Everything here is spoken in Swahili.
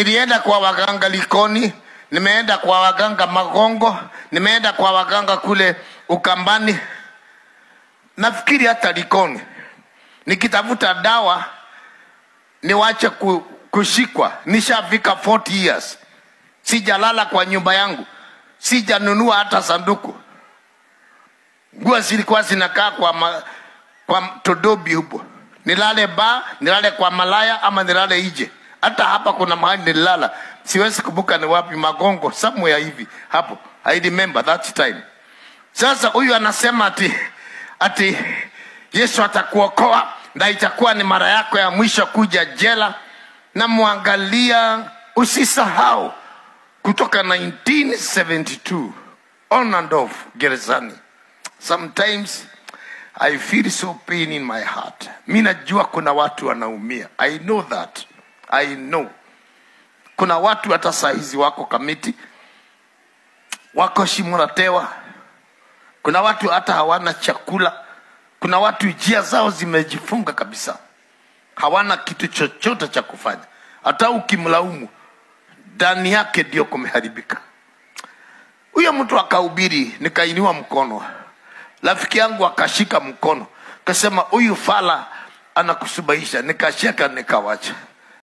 Nilienda kwa waganga Likoni, nimeenda kwa waganga Magongo, nimeenda kwa waganga kule Ukambani, nafikiri hata Likoni, nikitafuta dawa niwache kushikwa. Nishafika 40 years, sijalala kwa nyumba yangu, sijanunua hata sanduku. Nguo zilikuwa zinakaa kwa todobi hupo. Nilale ba, nilale kwa malaya ama nilale ije. Hata hapa kuna mahali nililala, siwezi kumbuka ni wapi, Magongo somewhere hivi hapo. I remember that time. Sasa huyu anasema ati Yesu atakuokoa na itakuwa ni mara yako ya mwisho kuja jela. Na muangalia, usisahau kutoka 1972 on and off gerezani. Sometimes I feel so pain in my heart. Mimi najua kuna watu wanaumia. I know that. I know. Kuna watu hata saa hizi wako Kamiti, wako Shimo la Tewa. Kuna watu hata hawana chakula. Kuna watu njia zao zimejifunga kabisa. Hawana kitu chochote cha kufanya. Hata ukimlaumu, ndani yake ndio kumeharibika. Huyo mtu akahubiri, nikainua mkono. Rafiki yangu akashika mkono, akasema huyu fala anakusubahisha. Nikashika nikawacha.